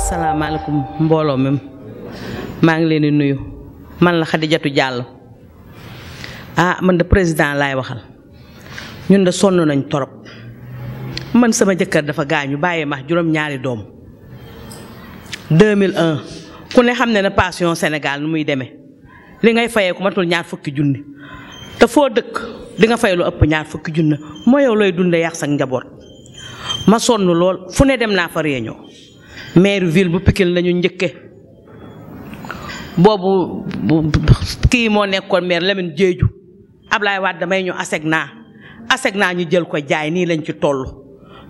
asalaamaaleykum mbooloo mi maa ngi leen di nuyu man la Khadijatou Diallo man de président laay waxal ñun de sonn nañ torop man sama jëkkër dafa gaañu bàyyee ma juróom-ñaari doom 2001 ku ne xam ne ne pension Sénégal nu muy demee li ngay fayee ku matul ñaar fukki junni te foo dëkk di nga fay lu ëpp ñaar fukki junni moo yow looy dunde yàq sa njaboot ma sonn lool fu ne dem naa fa réunion maire ville bu Pikine lañu njëkke boobu kii moo nekkoon maire Lamine Diédhiou Ablaye Wade damay ñu ASECNA ñu jël ko jaay nii lañ ci toll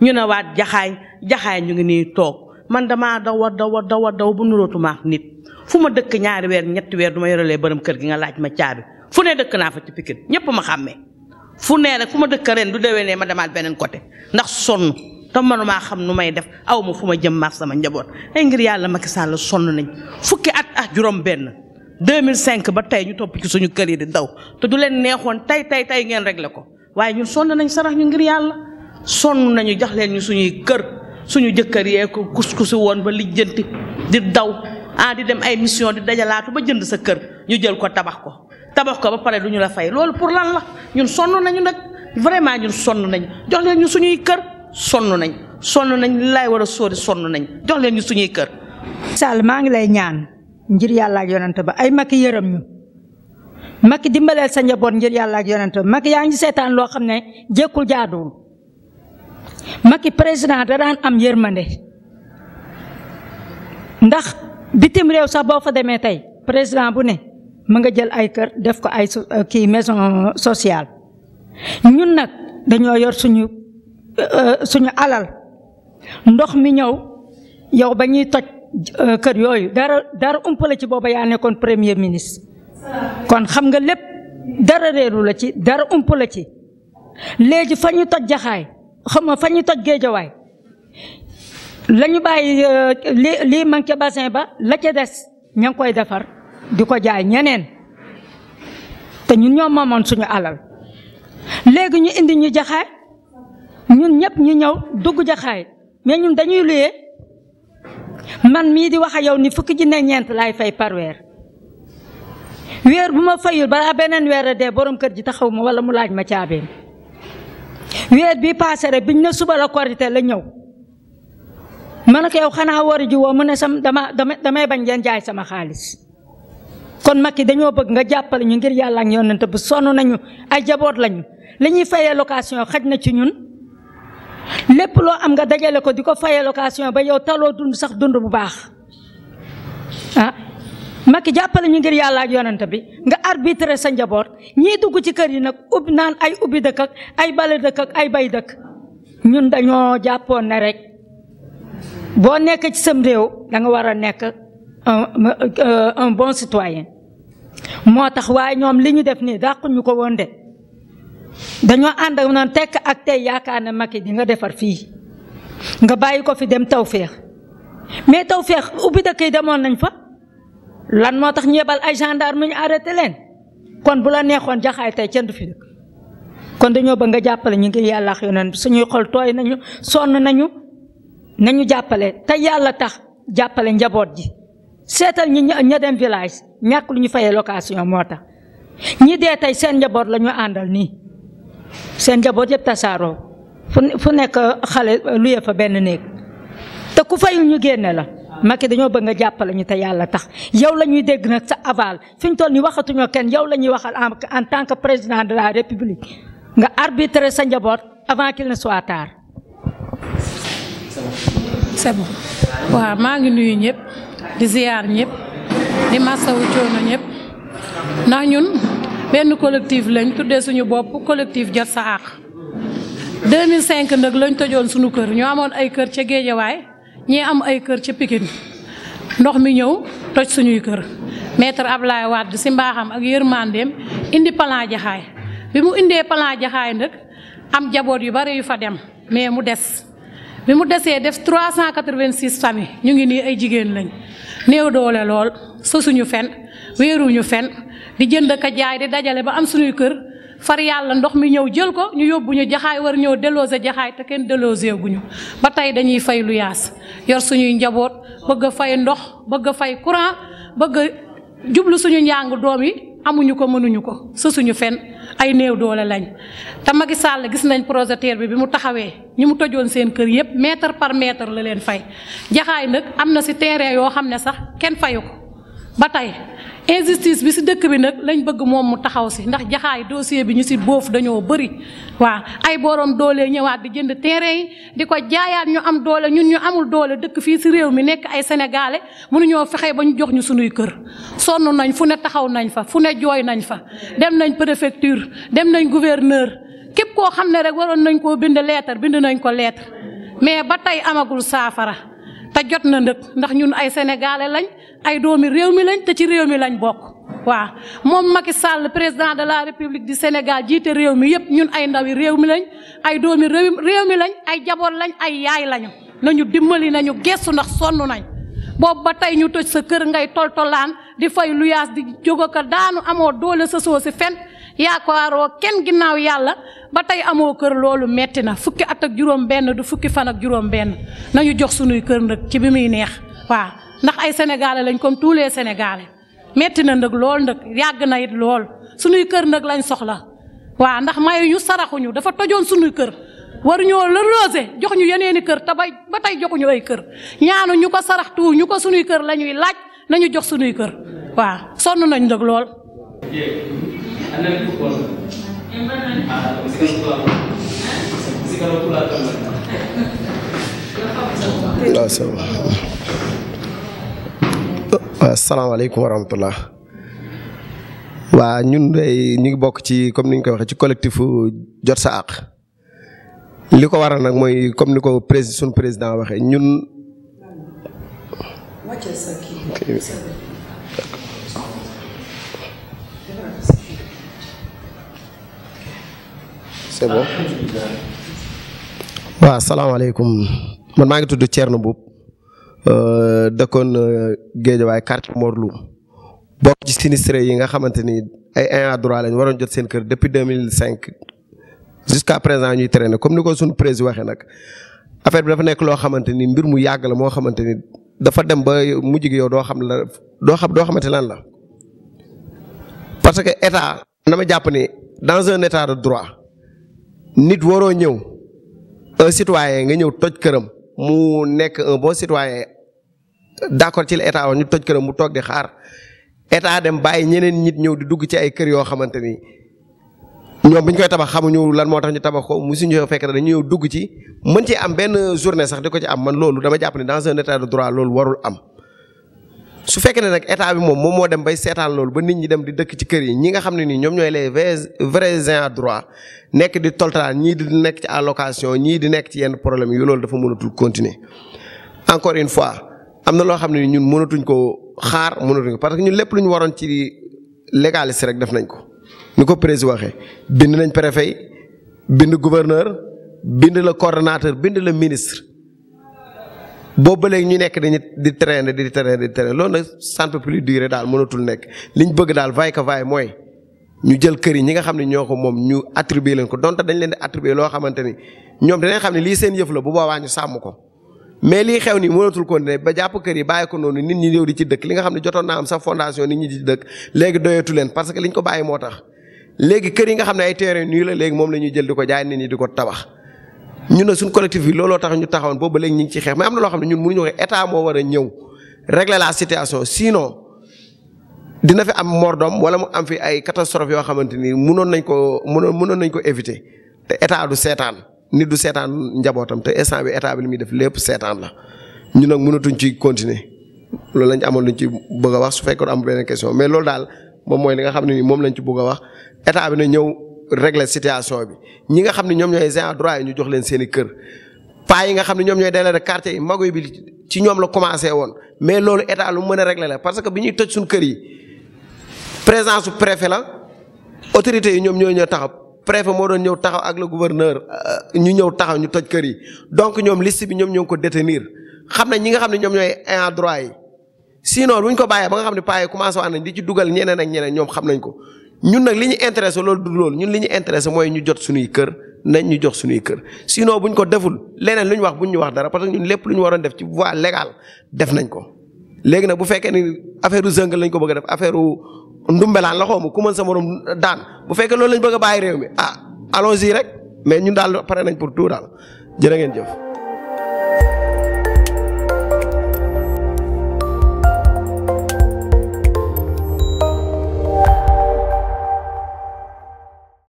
ñu ne waat jaxaay ñu ngi nii toog man damaa daw bu nurootuma ak nit fu ma dëkk ñaari weer ñetti weer du ma yorelee bërëm kër gi nga laaj ma caabi fu ne dëkk naa fa ci Pikine ñépp ma xàmmee fu nee rek fu ma dëkk ren du déwénee ma demaat beneen côté ndax sonn te mënumaa xam nu may def aw ma fu ma jëm maak sama njaboot ay ngir yàlla Macky Sall sonn nañ fukki at ak juróom benn 2005 ba tey ñu topp ci suñu kër yi di daw te du leen neexoon tey ngeen réglé ko waaye ñun sonn nañ sarax ñu ngir yàlla sonn nañu jox leen ñu suñuy kër suñu jëkkër yee ko kus-kusi woon ba lijjanti di daw di dem ay mission di dajalaatu ba jënd sa kër ñu jël ko tabax ko ba pare du ñu la fay loolu pour lan la ñun sonn nañu nag vraiment ñun sonn nañu jox leen ñu suñuy kër sonn nañ li laay war a sóori sonn nañ jox leen ñu suñuy kër. Sall maa ngi lay ñaan ngir yàlla ak yonent ba ay Macky yërëm ñu Macky dimbaleel sa njaboot ngir yàlla ak yonent ba Macky yaa ngi seetaan loo xam ne jékkul jaaduwul Macky président da daan am yërmande ndax bitim réew sax boo fa demee tey président bu ne mu nga jël ay kër def ko ay maison sociale ñun nag dañoo yor suñu alal ndox mi ñëw yow ba ñuy toj kër yooyu dara umpale ci booba yaa nekkoon premier ministre kon xam nga lépp dara réeru la ci dara umpale ci léegi fa ñu toj jaxaay fa ñu toj géejawaay la ñu bàyyi lii manqué bassin ba la ca des ña ngi koy defar di ko jaay ñeneen te ñun ñoo moomoon suñu alal léegi ñu indi ñu jaxaay ñun ñëpp ñu ñëw dugg jaxaay mais ñun dañuy luyee man mii di wax ak yow ni fukki junne ñeent laay fay par weer bu ma fayul balaa beneen weer a dee borom kër ji taxaw ma wala mu laaj ma caabeem weer bi passé rek biñ ne suba la korité la ñëw ma ne ko yow xanaa wari ji woo mu ne damay bañ ngeen jaay sama xaalis kon Macky dañoo bëgg nga jàppale ñu ngir yàlla ak yonent bu sonn nañu ay jaboot lañu li ñuy fayee location xaj na ci ñun lépp loo am nga dajale ko di ko fayee location ba yow taloo dund sax dund bu baax Macky jàppale ñu ngir yàlla ak yonent bi nga arbitré sa njaboot ñii dugg ci kër yi nag naan ay ubbi dëkk ak ay bale dëkk ak ay bay dëkk ñun dañoo jàppoon ne rek boo nekk ci sam réew da nga war a nekk un bon citoyen moo tax waaye ñoom li ñu def nii dàquñu ko woon de dañoo ànd ak noonu tekk ak tey yaakaar ne Macky di nga defar fii nga bàyyi ko fi dem Tawfekh mais Tawfekh ubbi dëkk yi demoon nañ fa lan moo tax ñeebal ay gendarme ñu arrêté leen kon bu la neexoon jaxaay tey kenn du fi dëkk kon dañoo bëgg nga jàppale ñu ngir yàlla ak yonent suñuy xol tooy nañu sonn nañu jàppale te yàlla tax jàppale njaboot ji seetal ña dem village ñàkk lu ñu fayee location moo tax ñi dee tey seen njaboot la ñu àndal nii seen njaboot yëpp tasaaroo fu nekk xale luye fa benn néeg te ku fayul ñu génne la Macky dañoo bëgg nga jàppale ñu te yàlla tax yow la ñuy dégg nag sa aval fi ñu toll nii waxatuñoo kenn yow la ñuy waxal en tant que président de la république nga arbitrer sa njaboot avant qu'il ne soit tard. c'est bon waaw maa ngi nuyu ñëpp di ziar ñëpp di masawu coono ñëpp ndax ñun benn collectif lañ tuddee suñu bopp collectif jot sa àq 2005 nag lañ tojoon suñu kër ñoo amoon ay kër ca Géejawaay ñii am ay kër ca Pikine ndox mi ñëw toj suñuy kër maître Ablaye Wade si mbaaxam ak yërmandeem indi plan jaxaay bi mu indee plan jaxaay nag am jaboot yu bari yu fa dem mais mu des bi mu desee def 386 familles ñu ngi nii ay jigéen lañ néew doole lool sosuñu fen wéeruñu fen di jënd ka jaay di dajale ba am suñuy kër far yàlla ndox mi ñëw jël ko ñu yóbbu ñu jaxaay war ñëw déloger jaxaay te kenn déloger guñu ba tey dañuy fay lu yaas yor suñuy njaboot bëgg a fay ndox bëgg a fay courant bëgg a jublu suñu njàng doom yi amuñu ko mënuñu ko sësuñu fenn ay néew doole lañ te Macky Sall gis nañ projet bi mu taxawee ñu mu tojoon seen kër yépp mètre par mètre la leen fay jaxaay nag am na ci terrain yoo xam ne sax kenn fayu ko ba tey injustice bi ci dëkk bi nag lañ bëgg moom mu taxaw ci ndax jaxaay dossier bi ñu ci boofu dañoo bëri waaw ay borom doole ñëwaat di jënd terrain yi di ko jaayaat ñu am doole ñun ñu amul doole dëkk fii ci réew mi nekk ay sénégalais mënuñoo fexe ba ñu jox ñu sunuy kër sonn nañ fu ne taxaw nañ fa fu ne jooy nañ fa dem nañ préfecture dem nañ gouverneur képp koo xam ne rek waroon nañ koo bind lettre bind nañ ko lettre mais ba tey amagul saafara te jot na ndëkk ndax ñun ay sénégalais lañ ay doomi réew mi lañ te ci réew mi lañ bokk waaw moom Macky Sall président de la République du Sénégal jiite réew mi yépp ñun ay ndawi réew mi lañ ay doomi réew mi lañ ay jaboot lañ ay yaay lañu nañu dimbali nañu gestu ndax sonn nañ boobu ba tey ñu tëj sa kër ngay toltolaan di fay lu yaas di jóge ko daanu amoo doole sa soo si fen yaakaaroo kenn ginnaaw yàlla ba tey amoo kër loolu metti na fukki at ak juróom benn du fukki fan ak juróom benn nañu jox sunuy kër nag ci bi muy neex waaw ndax ay sénégalais lañ comme tous les sénégalais metti na nag lool nag yàgg na it lool sunuy kër nag lañ soxla waaw ndax mayu ñu saraxuñu dafa tojoon sunuy kër waruñoo la rosé jox ñu yeneeni kër te ba tey joxuñu ay kër ñaanu ñu ko sarax tuur ñu ko sunuy kër la ñuy laaj nañu jox sunuy kër waaw sonn nañ nag lool. asalaamaaleykum wa rahmatullah waa ñun day ñu ngi bokk ci comme ni ñu koy waxee ci collectif jot sa àq li ko waral nag mooy comme ni ko suñu président waxee ñun c'est bon waaw asalaamaaleykum man maa ngi tudd Thierno Mboup dëkkoon Guédiawaye quartier Mor Loum bokk ci sinistré yi nga xamante ni ay ayants droit lañ waroon jot seen kër depuis 2005 jusqu'à présent ñuy traîner comme ni ko suñu président waxee nag affaire bi dafa nekk loo xamante ni mbir mu yàgg la moo xamante ni dafa dem ba mujj gi yow doo xamante lan la parce que état dama jàpp ni dans un état de droit nit waroo ñëw un citoyen nga ñëw toj këram mu nekk un bon citoyen d'accord ci la état wax ñu toj këram mu toog di xaar état dem bàyyi ñeneen nit ñëw di dugg ci ay kër yoo xamante ni ñoom bi ñu koy tabax xamuñu lan moo tax ñu tabax ko musuñu fekk dañu ñëw dugg ci mën ci am benn journée sax di ko ci am man loolu dama jàpp ne dans un état de droit loolu warul am. su fekkee ne nag état bi moom moo dem bay seetaan loolu ba nit ñi dem di dëkk ci kër yi ñi nga xam ne nii ñoom ñooy les vrais ayants droit nekk di toltaan ñii di nekk ci allocation ñii di nekk ci yenn problème yi loolu dafa mënatul continuer. encore une fois am na loo xam ne ñun mënatuñ ko xaar mënatuñ ko parce que ñun lépp lu ñu waroon ci légaliste rek def nañ ko ni ko président waxee bind nañ préfet bind gouverneur bind le coordonnateur bind le ministre. boobu ba léegi ñu nekk dañuy di traîner loolu nag ça ne peut plus durer daal mënatul nekk liñ bëgg daal vaille que vaille mooy ñu jël kër yi ñi nga xam ne ñoo ko moom ñu attribuer leen ko donte dañ leen di attribuer loo xamante ni ñoom dinañ xam ne lii seen yëf la bu boobaa ñu sàmm ko mais lii xew nii mënatul continuer ba jàpp kër yi bàyyi ko noonu nit ñi ñëw di ci dëkk li nga xam ne jotoon naa am sax fondation nit ñi di ci dëkk léegi doyatu leen parce que liñ ko bàyyi moo tax léegi kër yi nga xam ne ay terrain nii la léegi moom la ñuy jël di ko jaay nit ñi di ko tabax ñun nag suñ collectif bi looloo tax ñu taxawoon boobu ba léegi ñu ngi ci xeex mais am na loo xam ne ñun mënuñu wax état moo war a ñëw régler la situation sinon dina fi am mordom wala mu am fi ay catastrophe yoo xamante ni mënoon nañ ko éviter te état du seetaan nit du seetaan njabootam te instant bi état bi li muy def lépp seetaan la ñun nag mënatuñ ci continuer loolu lañ amoon luñ ci bëgg a wax su fekkoon am beneen question mais loolu daal moom mooy li nga xam ne ni moom lañ ci bëgg a wax état bi na ñëw régler situation bi ñi nga xam ne ñoom ñooy ayants droit yi ñu jox leen seen i kër paa yi nga xam ne ñoom ñooy délégué de quartier yi magoy bi ci ñoom la commencé woon mais loolu état lu mën a régler la parce que bi ñuy toj suñu kër yi présence su préfet la autorités yi ñoom ñooy ñëw taxaw préfet moo doon ñëw taxaw ak le gouverneur ñu ñëw taxaw ñu toj kër yi donc ñoom liste bi ñoom ñoo ngi ko détenir xam nañ ñi nga xam ne ñoom ñooy ayants droit yi sinon bu ñu ko bàyyee ba nga xam ne paa yi commencé waan nañ di ci dugal ñeneen ak ñeneen ñoom xam nañ ko ñun nag li ñu intéressé loolu du loolu ñun li ñu intéressé mooy ñu jot suñuy kër nañ ñu jox suñuy kër sinon buñ ko deful leneen lu ñu wax buñ ñu wax dara parce que ñun lépp lu ñu waroon def ci voie légale def nañ ko. léegi nag bu fekkee ni affaire zëng lañ ko bëgg a def affaire ndumbelaan la xaw ma ku mën sa morom daan bu fekkee loolu lañ bëgg a bàyyi réew mi allons-y rek mais ñun daal pare nañ pour tout daal jërë ngeen jëf.